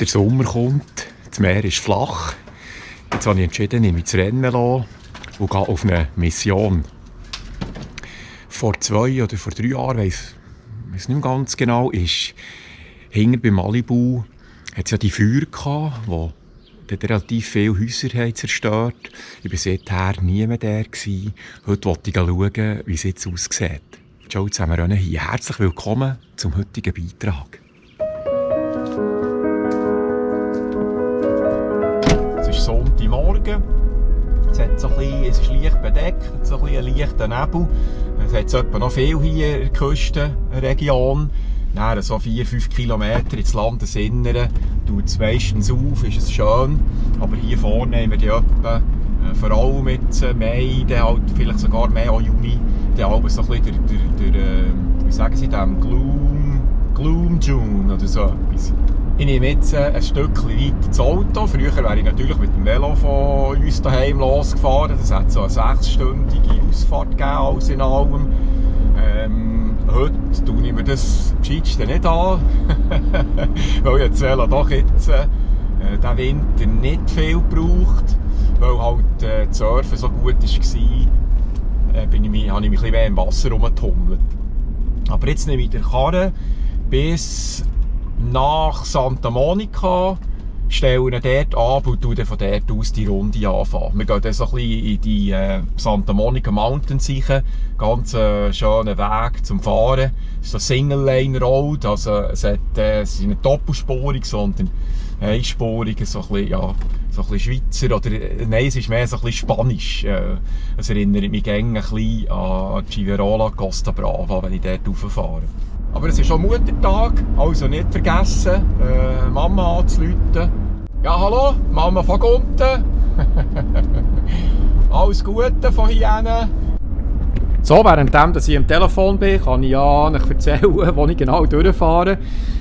Der Sommer kommt, das Meer ist flach. Jetzt habe ich entschieden, ich mich zu Rennen lassen und gehe auf eine Mission. Vor 2 oder vor 3 Jahren, weiss nicht mehr ganz genau, ist hinter bei Malibu hat es ja die Feuer gehabt, die relativ viele Häuser haben zerstört. Ich war seither nie mehr da. Heute wollte ich schauen, wie es jetzt aussieht. Ciao zusammen hier. Herzlich willkommen zum heutigen Beitrag. Es ist Sonntagmorgen. Es ist leicht bedeckt, so ein leichter Nebel. Es hat etwa noch viel hier in der Küstenregion. Dann so 4-5 Kilometer ins Landesinnere tut es meistens auf, ist es schön. Aber hier vorne haben wir die etwa, vor allem mit Mai, dann halt vielleicht sogar mehr auch Juni, dann halt so ein bisschen wie sagen sie dem, Gloom June oder so etwas. Ich nehme jetzt ein Stückchen weit das Auto. Früher wäre ich natürlich mit dem Velo von uns daheim losgefahren. Das hat so eine 6-stündige Ausfahrt gegeben, alles in allem. Heute tue ich mir das gescheitste nicht an, weil ich das Velo doch jetzt diesen Winter nicht viel braucht, weil halt das Surfen so gut war, habe ich mich ein bisschen mehr im Wasser rumgetummelt. Aber jetzt nehme ich die Karre bis nach Santa Monica, stelle ihn dort ab und tue dann von dort aus die Runde anfangen. Wir gehen dann so ein bisschen in die Santa Monica Mountains rein, ganz schönen Weg zum Fahren. Es ist so Single-Lane-Road, also es ist nicht doppelspurig, sondern einspurig, so ein bisschen, ja, so ein bisschen Schweizer, oder nein, es ist mehr so ein bisschen Spanisch. Es erinnert mich gerne ein bisschen an Chiverola Costa Brava, wenn ich dort rauffahre. Aber es ist schon Muttertag, also nicht vergessen, Mama anzurufen. Ja, hallo, Mama von unten. Alles Gute von hier. So, währenddem ich am Telefon bin, kann ich ja euch erzählen, wo ich genau durchfahre.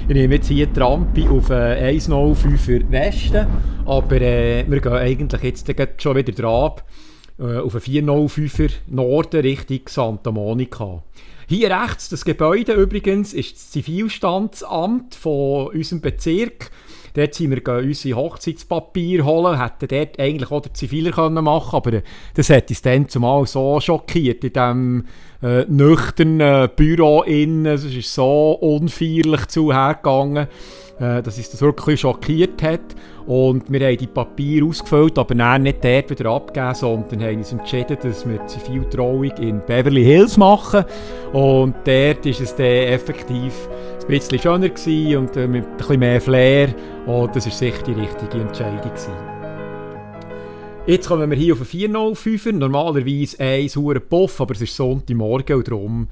Ich nehme jetzt hier die Rampe auf 105er Westen, aber wir gehen eigentlich jetzt schon wieder dran auf 405er Norden Richtung Santa Monica. Hier rechts, das Gebäude übrigens, ist das Zivilstandsamt von unserem Bezirk. Dort sind wir unsere Hochzeitspapiere holen, hätten dort eigentlich auch den Ziviler machen können, aber das hat uns dann zumal so schockiert in diesem nüchternen Büro innen. Es ist so unfeierlich zuhergegangen, dass uns das wirklich schockiert hat. Und wir haben die Papiere ausgefüllt, aber dann nicht dort wieder abgegeben, sondern haben uns entschieden, dass wir die Ziviltrauung in Beverly Hills machen. Und dort war es dann effektiv ein bisschen schöner gewesen und mit ein bisschen mehr Flair. Und das war sicher die richtige Entscheidung gewesen. Jetzt kommen wir hier auf einen 405er, normalerweise ein saurer Puff, aber es ist Sonntagmorgen und darum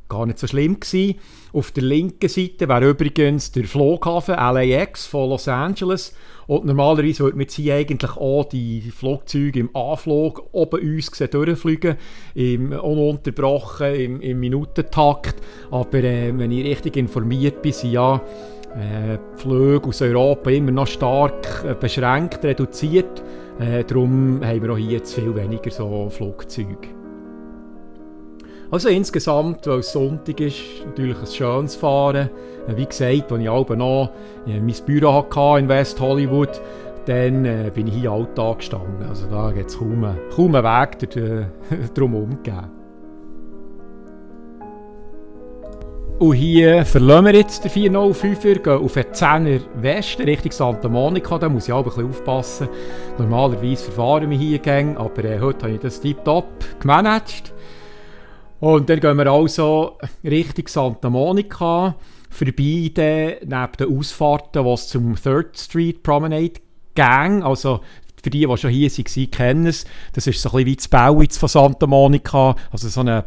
gar nicht so schlimm gewesen. Auf der linken Seite wäre übrigens der Flughafen LAX von Los Angeles und normalerweise würde man jetzt hier eigentlich auch die Flugzeuge im Anflug oben uns durchfliegen, ununterbrochen, im Minutentakt, aber wenn ich richtig informiert bin, sind ja die Flüge aus Europa immer noch stark beschränkt, reduziert, darum haben wir auch hier jetzt viel weniger so Flugzeuge. Also insgesamt, weil es Sonntag ist, natürlich ein schönes Fahren. Wie gesagt, als ich auch noch mein Büro hatte in West Hollywood, dann bin ich hier Alltag gestanden. Also da gibt es kaum einen Weg darum umgehen. Und hier verlassen wir jetzt den 405er, gehen auf den 10er Westen Richtung Santa Monica. Da muss ich auch ein bisschen aufpassen. Normalerweise verfahren wir hier gäng, aber heute habe ich das tiptop gemanagt. Und dann gehen wir also Richtung Santa Monica, vorbei neben den Ausfahrten, die es zum 3rd Street Promenade ging. Also für die schon hier waren, kennen es. Das ist so ein bisschen wie das Bauwitz von Santa Monica, also so eine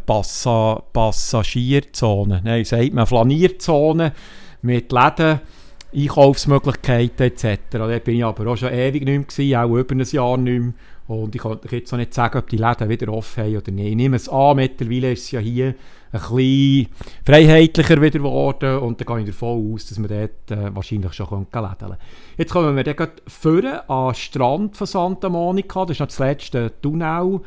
Passagierzone. Nein, sagt man Flanierzone mit Läden, Einkaufsmöglichkeiten etc. Da bin ich aber auch schon ewig nicht mehr, auch über ein Jahr nicht mehr. Und ich kann euch jetzt auch nicht sagen, ob die Läden wieder offen haben oder nicht. Ich nehme es an, mittlerweile ist es ja hier ein bisschen freiheitlicher wieder geworden. Und dann gehe ich davon aus, dass wir dort wahrscheinlich schon lädeln können. Jetzt kommen wir dann vorne an den Strand von Santa Monica. Das ist noch das letzte Tunnel.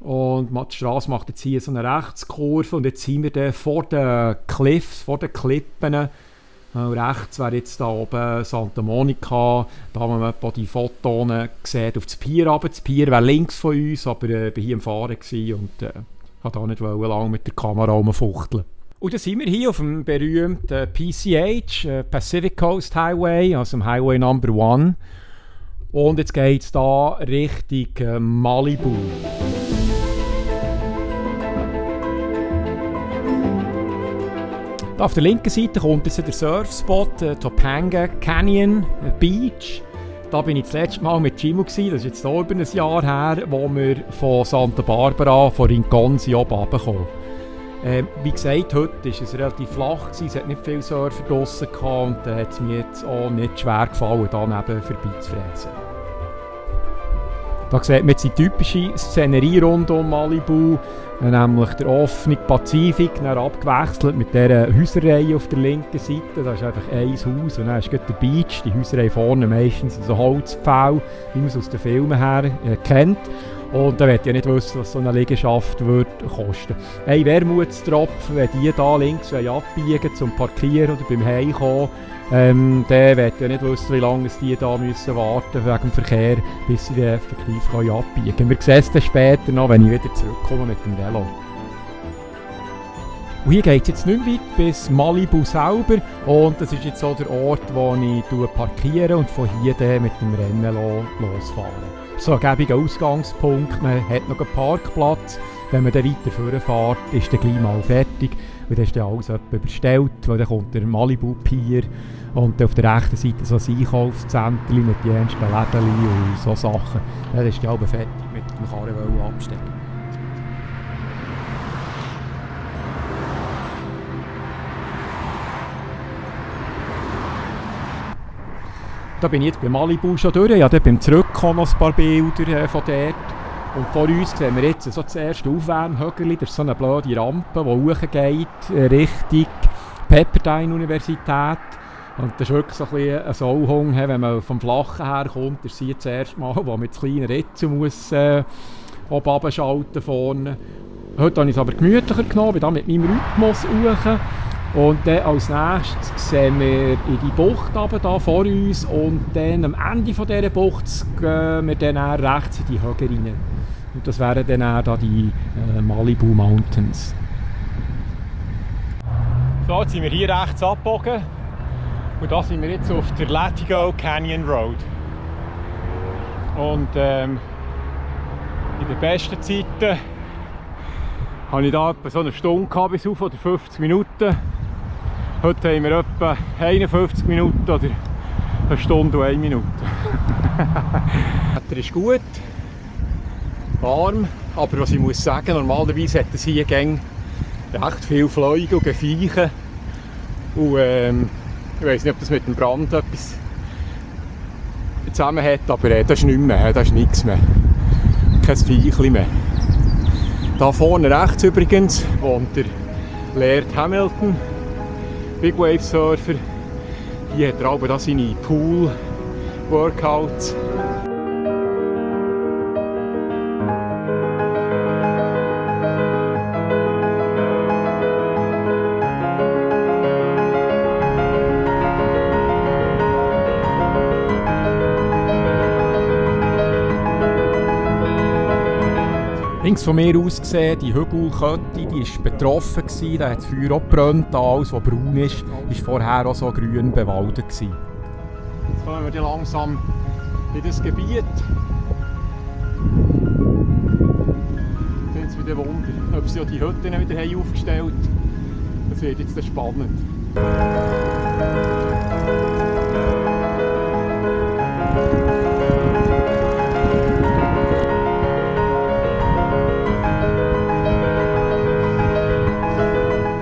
Und die Straße macht jetzt hier so eine Rechtskurve. Und jetzt sind wir dann vor den Cliffs, vor den Klippen Rechts wäre jetzt da oben Santa Monica, da wo man etwa die Fotos sieht auf das Pier runter. Das Pier wäre links von uns, aber ich war hier am Fahren und wollte da nicht lange mit der Kamera rumfuchteln. Und dann sind wir hier auf dem berühmten PCH, Pacific Coast Highway, also dem Highway Number 1. Und jetzt geht es hier Richtung Malibu. Auf der linken Seite kommt jetzt der Surfspot, Topanga Canyon Beach. Da bin ich das letzte Mal mit Jimo gsi, das ist jetzt auch über ein Jahr her, wo wir von Santa Barbara, von Rincon oben runtergekommen. Wie gesagt, heute war es relativ flach, es hat nicht viele Surfer draussen und da hat es mir jetzt auch nicht schwer gefallen, da neben vorbeizufräsen. Da sieht man jetzt die typische Szenerie rund um Malibu, nämlich der offene Pazifik, dann abgewechselt mit dieser Häuserreihe auf der linken Seite. Da ist einfach ein Haus und dann ist der Beach. Die Häuserreihe vorne meistens so Holzpfähle, wie man es aus den Filmen her kennt. Und da möchte ich nicht wissen, was so eine Liegenschaft wird kosten. Ein Wermutstropfen, wenn die hier links abbiegen zum Parkieren oder beim Heimkommen, dann möchte ich nicht wissen, wie lange die da müssen warten wegen dem Verkehr, bis sie effektiv abbiegen können. Wir sehen es dann später noch, wenn ich wieder zurückkomme mit dem Velo. Und hier geht es jetzt nicht mehr weit bis Malibu selber und das ist jetzt auch der Ort, wo ich parkiere und von hier dann mit dem Rennvelo losfahre. So ein gäbiger Ausgangspunkt, man hat noch einen Parkplatz. Wenn man dann weiter vorfährt, ist dann gleich mal fertig. Und dann ist dann alles überstellt, weil dann kommt der Malibu Pier und auf der rechten Seite so ein Einkaufszentrum mit den ernsten Läden und so Sachen. Dann ist dann fertig mit dem Karren abstellen. Da bin ich jetzt bei Malibu schon durch. Ich habe beim Zurückkommen noch ein paar Bilder von dort. Und vor uns sehen wir jetzt so das erste Aufwärmhögerli. Das ist so eine blöde Rampe, die hochgeht Richtung Pepperdine-Universität. Und das ist wirklich so ein bisschen ein Sauhung, wenn man vom Flachen her kommt. Das ist das erste Mal, wo man mit kleinen Ritzen muss oben runterschalten vorne. Heute habe ich es aber gemütlicher genommen, bin da mit meinem Rhythmus hoch. Und dann als nächstes sehen wir in die Bucht runter, da vor uns und dann am Ende von dieser Bucht gehen wir dann rechts in die Höhe rein. Und das wären dann da die Malibu Mountains. So, jetzt sind wir hier rechts abgebogen und da sind wir jetzt auf der Latigo Canyon Road. Und in den besten Zeiten hatte ich da etwa so eine Stunde bis auf oder 50 Minuten. Heute haben wir etwa 51 Minuten oder eine Stunde und 1 Minute. Das Wetter ist gut, warm, aber was ich muss sagen, normalerweise hat es hier recht viele Fliegen und Viecher. Und ich weiß nicht, ob das mit dem Brand etwas zusammen hat, aber das ist nichts mehr, das ist nichts mehr. Kein Viechchen mehr. Da vorne rechts übrigens wohnt der Laird Hamilton, Big Wave Surfer. Hier hat er auch seine Pool-Workouts. Links von mir aus gesehen, die Hügelkette, die war betroffen, da hat das Feuer auch gebrannt, alles was braun ist, war vorher auch so grün bewaldet. Jetzt kommen wir langsam in das Gebiet. Ich finde es wieder Wunder, ob sie auch die Hütten wieder aufgestellt haben. Das wird jetzt spannend.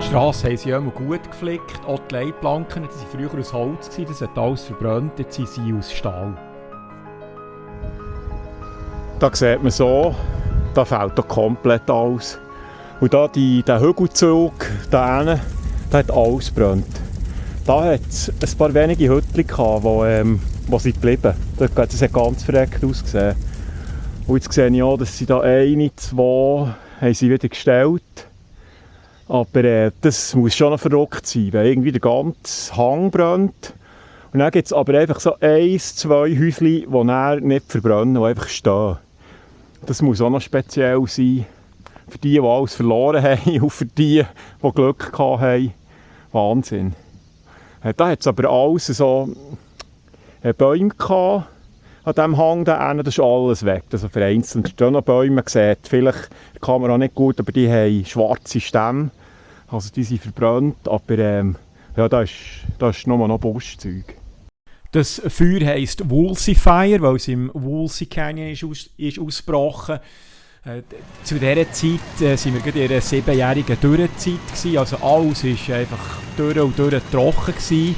Die Strasse haben sie immer gut geflickt, auch die Leitplanken, die waren früher aus Holz, das hat alles verbrannt, jetzt sind sie aus Stahl. Da sieht man so, da fehlt doch komplett alles. Und da der Hügelzug, da hinten, da hat alles gebrannt. Da hat es ein paar wenige Hütchen gehabt, wo sie geblieben. Das hat ganz verreckt ausgesehen. Und jetzt sehe ich auch, dass sie da eine, zwei haben sie wieder gestellt. Aber das muss schon noch verrückt sein, wenn irgendwie der ganze Hang brennt. Und dann gibt es aber einfach so 1, 2 Häuschen, die dann nicht verbrennen, die einfach stehen. Das muss auch noch speziell sein. Für die, die alles verloren haben und für die, die Glück hatten. Wahnsinn. Da hat es aber alles so Bäume gehabt. An diesem Hang da das ist alles weg. Also vereinzelt stehen noch Bäume, man sieht vielleicht die Kamera nicht gut, aber die haben schwarze Stämme. Also die sind verbrannt, aber ja, da ist nur noch Buschzeug. Das Feuer heisst Woolsey Fire, weil es im Woolsey Canyon ist ausgebrochen. Zu dieser Zeit waren wir gerade in einer 7-jährigen Dürrezeit. Also alles war einfach durch und durch trocken gewesen.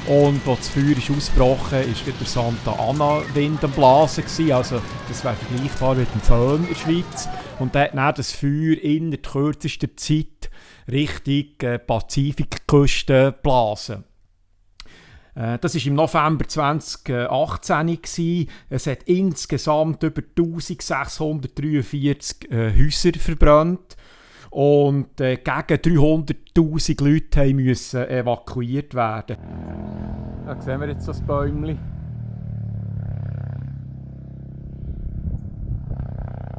Und als das Feuer ist ausgebrochen ist, war der Santa Ana Wind am Blasen. Also das wäre vergleichbar mit dem Föhn in der Schweiz. Und dann hat das Feuer in der kürzesten Zeit Richtung Pazifikküste geblasen. Das war im November 2018. Es hat insgesamt über 1643 Häuser verbrannt. Und gegen 300'000 Leute mussten evakuiert werden. Da sehen wir jetzt so ein Bäumchen.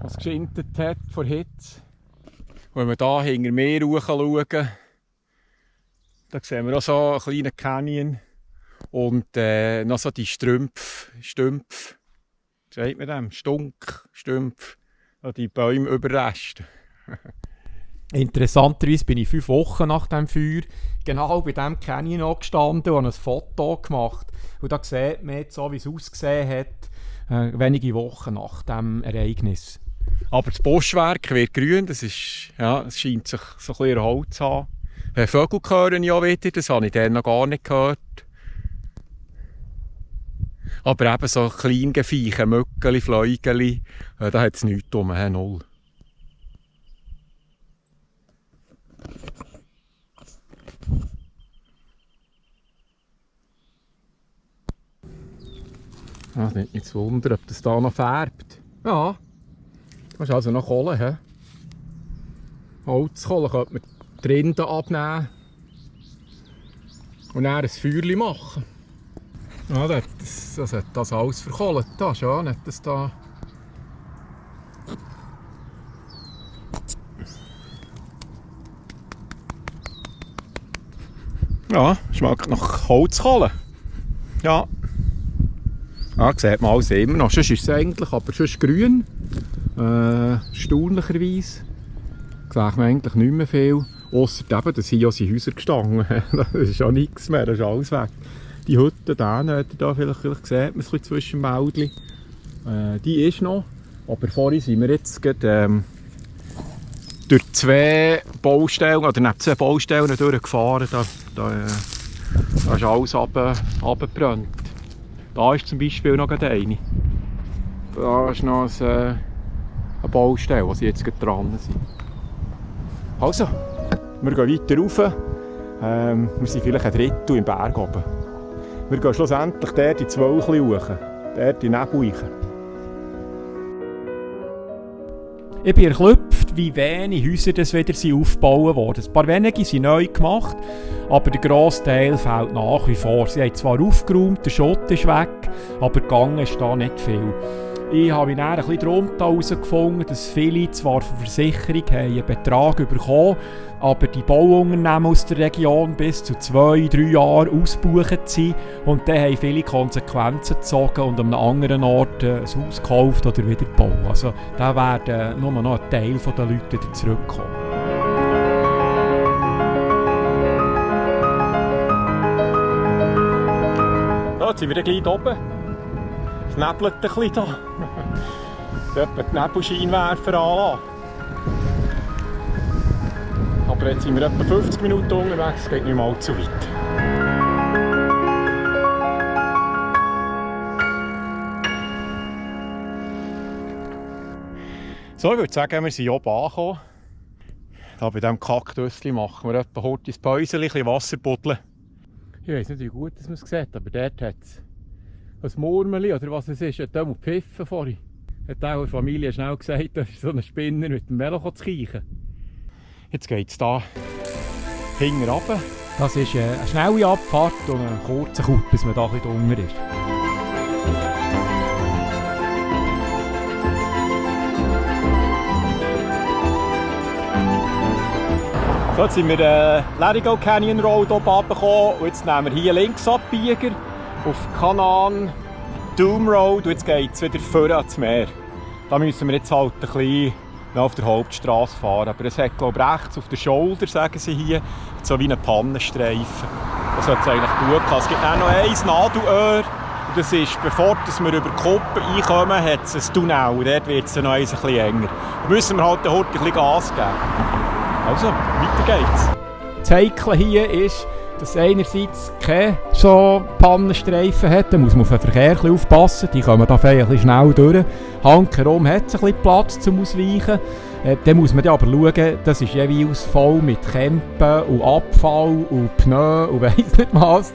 Was geschintet hat vor Hitze. Wenn wir hier hinter mir schauen, da sehen wir auch so einen kleinen Canyon. Und noch so die Stümpfe, wie sagt man dem? Stümpfe, die Bäume Überreste. Interessanterweise bin ich 5 Wochen nach dem Feuer genau bei diesem Canyon gestanden und habe ein Foto gemacht. Und da sieht man jetzt, so wie es ausgesehen hat, wenige Wochen nach dem Ereignis. Aber das Buschwerk wird grün, es scheint sich so ein bisschen erholt zu haben. Vögel hören ja wieder, das habe ich dann noch gar nicht gehört. Aber eben so kleine Viecher, Mückeli, Fläugeli, da hat es nichts um, null. Es nimmt mich zu wundern, ob das hier noch färbt. Ja, das ist also noch Kohle. He? Holzkohle könnte man die Rinde abnehmen und dann ein Feuerchen machen. Ja, das hat das alles verkohlt. Da schon, nicht das da. Ja, schmeckt nach Holzkohle. Ja. Ja, sieht man alles immer noch. Sonst ist es eigentlich, aber sonst grün. Erstaunlicherweise. Da sieht man eigentlich nicht mehr viel. Ausser eben, dass hier sind Häuser gestanden. Das ist auch nichts mehr, das ist alles weg. Die Hütte da vielleicht sieht man es zwischen dem Wäldchen. Die ist noch. Aber vorhin sind wir jetzt gerade, durch 2 Baustellen, oder neben 2 Baustellen durchgefahren. Da ist alles runtergebrannt. Da ist zum Beispiel noch eine. Da ist noch eine Baustelle, wo sie jetzt dran sind. Also, wir gehen weiter rauf. Wir sind vielleicht ein Drittel im Berg oben. Wir gehen schlussendlich dort in die Wölkchen hoch. Dort in die Nebel. Ich bin erschöpft, wie wenig Häuser das wieder aufgebaut wurden. Ein paar wenige sind neu gemacht, aber der grosse Teil fehlt nach wie vor. Sie haben zwar aufgeräumt, der Schutt ist weg, aber gegangen ist da nicht viel. Ich habe dann ein bisschen darunter herausgefunden, dass viele zwar von der Versicherung einen Betrag bekommen, aber die Bauunternehmen aus der Region bis zu 2-3 Jahren ausgebucht sind und dann haben viele Konsequenzen gezogen und an einem anderen Ort ein Haus gekauft oder wieder gebaut. Also da werden nur noch ein Teil der Leute wieder zurückkommen. So, jetzt sind wir gleich oben. Es nebelt ein bisschen hier. Ich sollte die Nebelscheinwerfer anlassen. Aber jetzt sind wir etwa 50 Minuten unterwegs, es geht nicht mal allzu weit. So, ich würde sagen, wir sind oben angekommen. Hier bei diesem Kaktuschen machen wir etwa kurz ein Päuschen, ein bisschen Wasser buddeln. Ich weiss nicht, wie gut man es sieht, aber dort hat es ein Murmeli oder was es ist, hat auch gepfiffen vorhin. Hat auch die Familie schnell gesagt, das ist so ein Spinner mit dem Velo zu keichen. Jetzt geht es hier hinten runter. Das ist eine schnelle Abfahrt und ein kurzer Cut, bis man da ein bisschen drunter ist. So, jetzt sind wir Larigo Canyon Road oben runtergekommen und jetzt nehmen wir hier links Abbieger auf Canaan Doom Road und jetzt geht es wieder vorne ans Meer. Da müssen wir jetzt halt ein bisschen auf der Hauptstraße fahren, aber es hat, glaube ich, rechts auf der Schulter, sagen sie hier, so wie einen Pannenstreifen. Das sollte es eigentlich gut haben. Es gibt auch noch ein Nadelöhr und das ist, bevor wir über die Kuppe reinkommen, hat es ein Tunnel und dort wird es noch ein bisschen enger. Da müssen wir halt heute ein bisschen Gas geben. Also, weiter geht's. Das Heikle hier ist, dass einerseits keine so Pannenstreifen hat, da muss man auf den Verkehr ein bisschen aufpassen, die kommen da ein bisschen schnell durch. Hankerum hat es ein bisschen Platz zum Ausweichen. Dann muss man aber schauen, das ist jeweils voll mit Kämpen und Abfall und Pneu und weiss nicht was,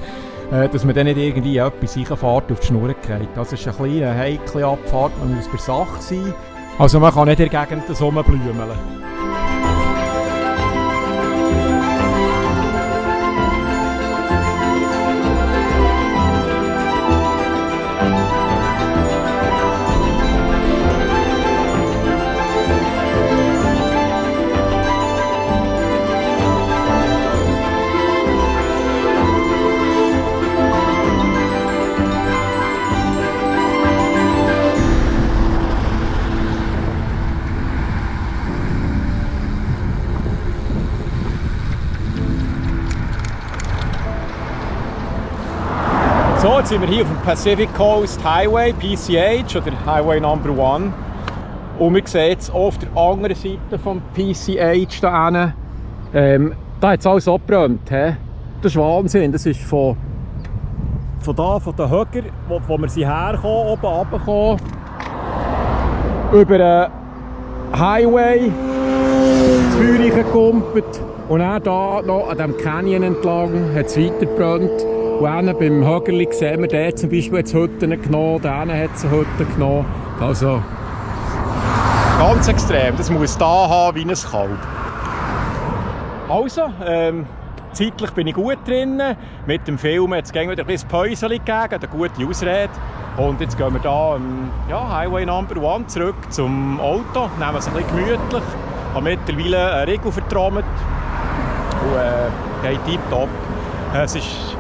dass man dann nicht irgendwie etwas reinfährt auf die Schnur geht. Das ist eine heikle Abfahrt, man muss bei Sache sein. Also man kann nicht in der Gegend so rumblümeln. So, jetzt sind wir hier auf dem Pacific Coast Highway, PCH oder Highway Number 1. Und wir sehen jetzt auch auf der anderen Seite vom PCH da hinten, da hat es alles abgebrannt. Das ist Wahnsinn, das ist von den Höcker, wo wir sie herkommen, oben runtergekommen, über den Highway das Feuer gekumpelt und dann da noch an diesem Canyon entlang hat es weiter gebrannt. Und beim Högerli sehen wir dort zum Beispiel jetzt Hütten genommen, da hat es Hütten genommen. Also ganz extrem, das muss da haben wie ein Kalb. Also, zeitlich bin ich gut drin. Mit dem Film hat es wieder ein bisschen Päuschen gegeben, eine gute Ausrede. Und jetzt gehen wir hier Highway Number 1 zurück zum Auto, nehmen es ein bisschen gemütlich. Ich habe mittlerweile einen Riegel vertrommelt und geht tipptopp. Es ist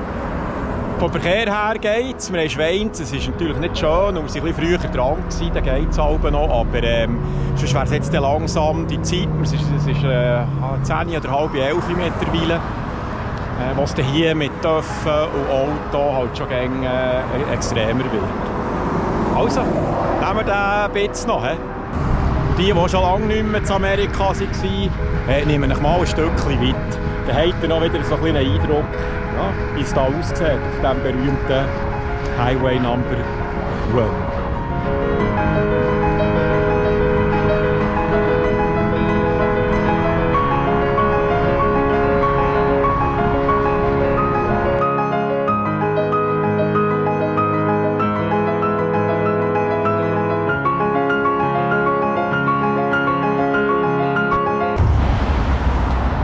vom Verkehr her geht es, wir haben Schweins, es ist natürlich nicht schön und wir waren ein bisschen früher dran, dann geht es halb noch, aber sonst wäre es jetzt langsam die Zeit, es ist 10 oder halb 11 mittlerweile, was dann hier mit Töpfen und Auto halt schon extremer wird. Also, nehmen wir den ein bisschen noch. Und die schon lange nicht mehr in Amerika waren, nehmen wir mal ein Stückchen weit. Dann habt ihr noch wieder so einen Eindruck, ja, wie es da aussieht, auf diesem berühmten Highway Number 1.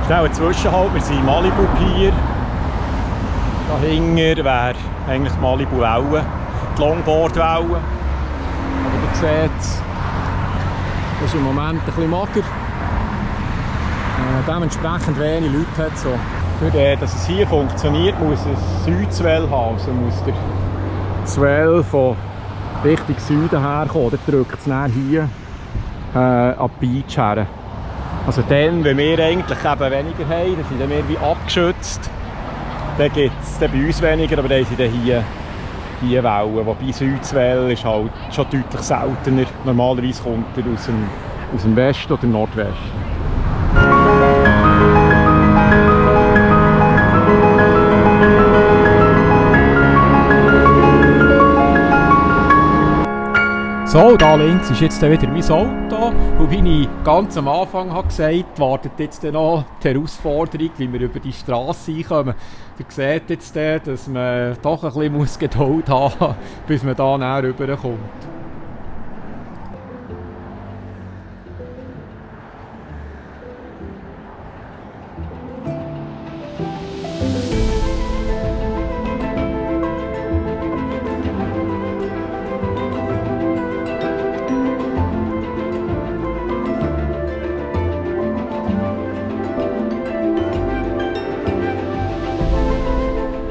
Schnell ein Zwischenhalt, wir sind in Malibu Pier. Dahinter wäre eigentlich die Malibu-Welle, die Longboard-Welle. Aber ihr seht, das ist im Moment ein bisschen mager. Dementsprechend wenig Leute hat so. Für dass es hier funktioniert, muss es Südswell haben. Also muss der Swell von Richtung Süden herkommen. Dann drückt es dann hier an die Beach her. Also dann, wenn wir eigentlich eben weniger haben, dann sind wir wie abgeschützt. Dann gibt es bei uns weniger, aber dann sind hier Wellen. Wobei Südswell ist halt schon deutlich seltener. Normalerweise kommt er aus dem Westen oder Nordwesten. So, da links ist jetzt wieder mein Auto und wie ich ganz am Anfang habe gesagt, wartet jetzt noch die Herausforderung, wie wir über die Straße reinkommen. Ihr seht jetzt, dass man doch ein bisschen Geduld haben muss, bis man da näher rüberkommt.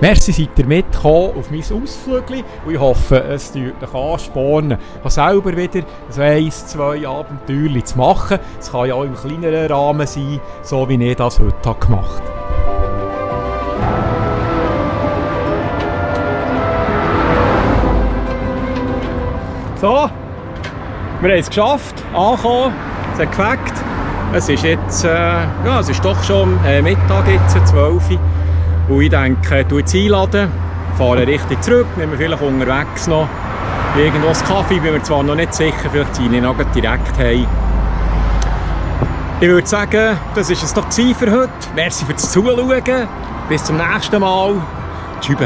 Merci, seid ihr mitgekommen auf mein Ausflügel und ich hoffe, es tut euch anspornen, selber wieder so 1, 2 Abenteuer zu machen. Es kann ja auch im kleineren Rahmen sein, so wie ich das heute gemacht habe. So, wir haben es geschafft, angekommen, es hat gefegt. Es ist jetzt, es ist doch schon Mittag, jetzt, 12 Uhr. Und ich denke, ich jetzt einladen, fahre richtig zurück, nehmen wir vielleicht unterwegs noch irgendwo einen Kaffee, bin mir zwar noch nicht sicher, vielleicht ziehe ich noch direkt heim. Ich würde sagen, das war es doch für heute. Merci fürs Zuschauen, bis zum nächsten Mal. Tschüss.